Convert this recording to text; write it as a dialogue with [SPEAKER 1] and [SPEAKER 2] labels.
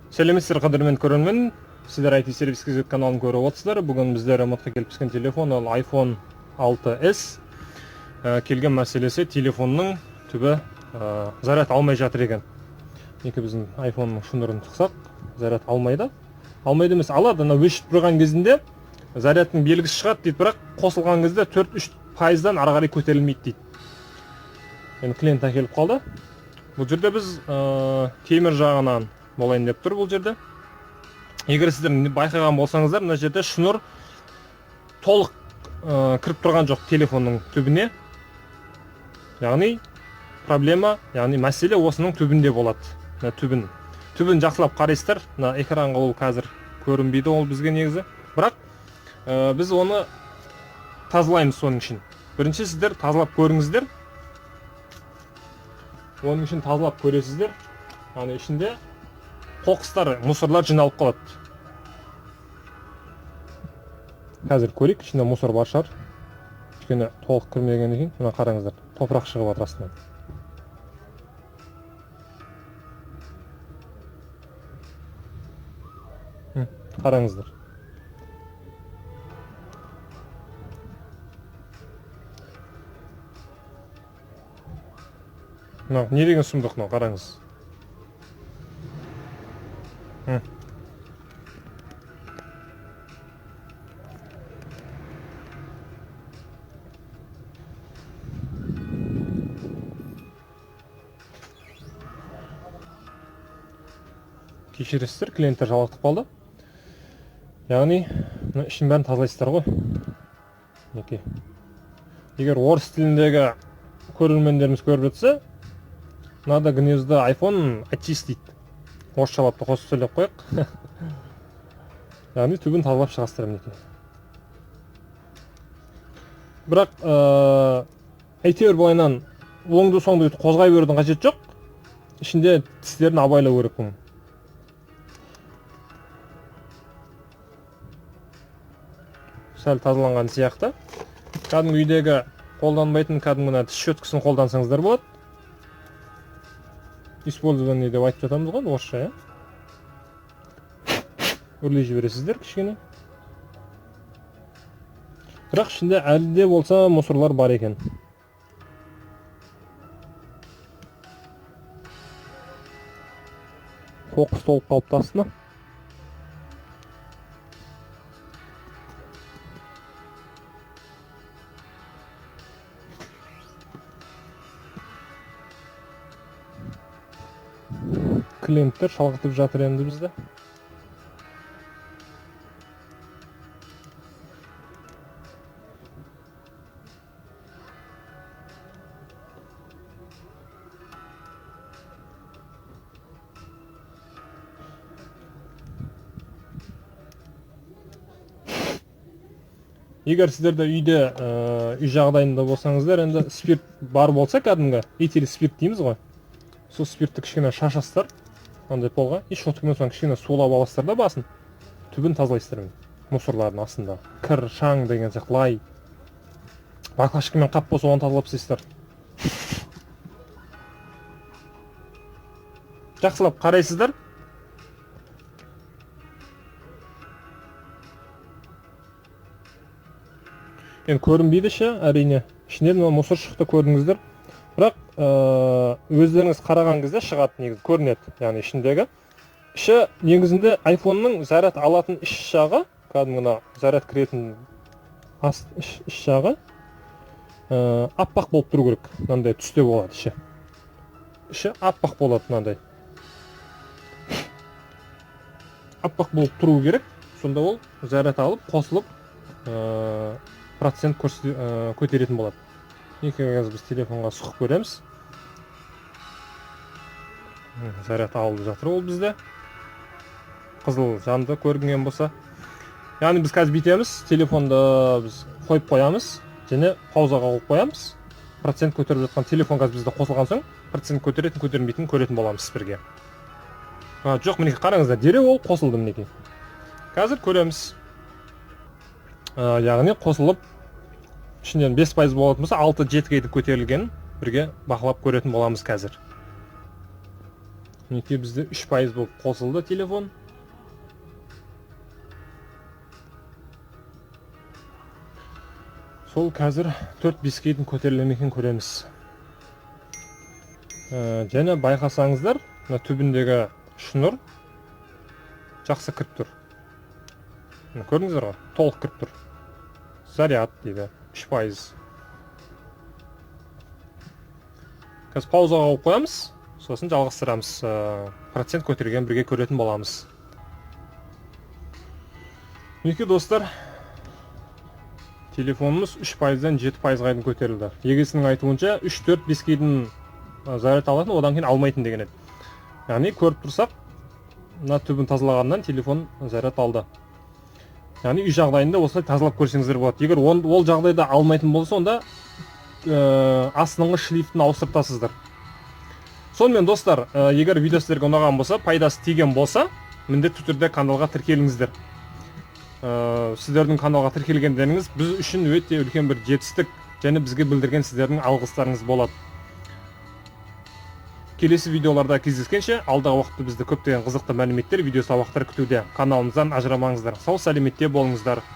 [SPEAKER 1] Сәлеметсіздер, қадірмен көрермен. Сіздер IT Service KZ каналын көріп отырсыздар. Бүгін біздер ремонтқа келіп түскен телефон ол iPhone 6s. Келген мәселесі телефонның түбі заряд алмай жатыр екен. Неке біздің iPhone'ның шнурын тықсақ, заряд алмайды. Алмайды емес, алады. Ана өшіп тұрған кезінде зарядтың белгісі шығады дейді, бірақ қосылған кезде 4-3 пайыздан ары қарай көтерілмейді дейді. Енді клиент әкеліп қалды. Бұл жерде біз темір жағынан болайын деп тұр бұл жерде. Егер сіздер байқаған болсаңыздар, мына жерде шнур толық кіріп тұрған жоқ телефонның түбіне. Яғни проблема, яғни мәселе осының түбінде болады. Мына түбін. Түбін жақсылап қарайсыздар. Мына экранға ол қазір көрінбейді ол бізге негізі. Бірақ біз оны тазалаймыз соның үшін. Бірінші сіздер тазалап көріңіздер. Оның үшін тазалап көресіздер. Яғни ішінде қоқыстар, мусорлар жиналып қалады. Қазір көрейік, ішінде мусор бар шығар. Өйткені толық кірмегеннен кейін, мына қараңыздар, топырақ шығып жатыр астынан. Қараңыздар. Мынау не деген сұмдық мынау, қараңыз. Кешіресіздер, клиенттер жалақтып қалды. Яғни мына ішін бәрін тазалайсыздар ғой. Мінекей. Егер орыс тіліндегі көрермендеріміз көріп жатса, надо гнездо iPhone очистить. Орысшалап та қосып сөйлеп қояйық. Яғни түбін тазалап шығасыздар мінекей. Бірақ әйтеуір былайынан оңды соңды өйтіп қозғай берудің қажеті жоқ. Ішінде тістерін абайлау керек бұның. Сәл тазаланған сияқты. Кәдімгі үйдегі қолданбайтын кәдімгі мына тіс щеткасын қолдансаңыздар болады. Использование деп айтып жатамыз ғой орысша, иә? Үрлей жібересіздер кішкене. Бірақ ішінде әлі де болса мусорлар бар екен. Қоқыс толып қалыпты астына. Клиенттер шалғытып жатыр енді бізді. Егер сіздерде үйде, үй жағдайында болсаңыздар, енді спирт бар болса, кәдімгі этил спирт дейміз ғой. Сол спиртті кішкене шашасыздар андай полға, и щеткамен соны кішкене сулап аласыздар да басын, түбін тазалайсыздар мусорлардың астында. Кір, шаң деген сияқты лай. Баклажкамен қап болса оны тазалап тастайсыздар. Жақсылап қарайсыздар. Енді көрінбейді ше, әрине. Ішінен мына мусор шықты, көрдіңіздер. Бірақ өздеріңіз қараған кезде шығады негізі, көрінеді. Яғни ішіндегі. Іші негізінде iPhone'ның заряд алатын іш жағы, кәдімгі мына заряд кіретін іш жағы, аппақ болып тұру керек. Мынандай түсте болады іші. Іші аппақ болады мынандай. Аппақ болып тұру керек. Сонда ол заряд алып, қосылып, процент көтеретін болады. Екі қазір біз телефонға сұғып көреміз. Заряд алып жатыр ол бізде. Қызыл жанды көрінген болса. Яғни біз қазір бүйтеміз, телефонды біз қойып қоямыз және паузаға қойып қоямыз. Процент көтеріп жатқан телефон қазір бізде қосылған соң процент көтеретін, көтермейтінін көретін боламыз бірге. Жоқ, мінекей қараңыздар, дереу ол қосылды мінекей. Қазір көреміз. Яғни қосылып ішінен бес пайыз болатын болса, алты жетіге дейін көтерілген бірге бақылап көретін боламыз қазір. Мінекей, бізде 3% болып қосылды телефон. Сол қазір 4-5-ке дейін көтеріле ме екен көреміз. Және байқасаңыздар, мына түбіндегі шнур жақсы кіріп тұр. Мына көрдіңіздер ғой, толық кіріп тұр. Заряд дейді, 3%. Қазір паузаға қойып қоямыз, сосын жалғастырамыз. Процент көтерген бірге көретін боламыз. Мінекей достар, телефонымыз 3%-дан 7%-ға дейін көтерілді. Егесінің айтуынша 3, 4, 5-ке дейін заряд алатын, одан кейін алмайтын деген еді. Яғни көріп тұрсақ, мына түбін тазалағаннан телефон заряд алды. Яғни үй жағдайында осылай тазалап көрсеңіздер болады. Егер ол жағдайда алмайтын болса, онда астыңғы шлифтін ауыстырып тастайсыздар. Сонымен достар, егер видео сіздерге ұнаған болса, пайдасы тиген болса, міндетті түрде каналға тіркеліңіздер. Сіздердің каналға тіркелгендеріңіз біз үшін өте үлкен бір жетістік және бізге білдірген сіздердің алғыстарыңыз болады. Келесі видеоларда кездескенше, алдағы уақытта бізді көптеген қызықты мәліметтер, видео сабақтар күтуде. Каналымыздан ажырамаңыздар. Сау сәлеметте болыңыздар.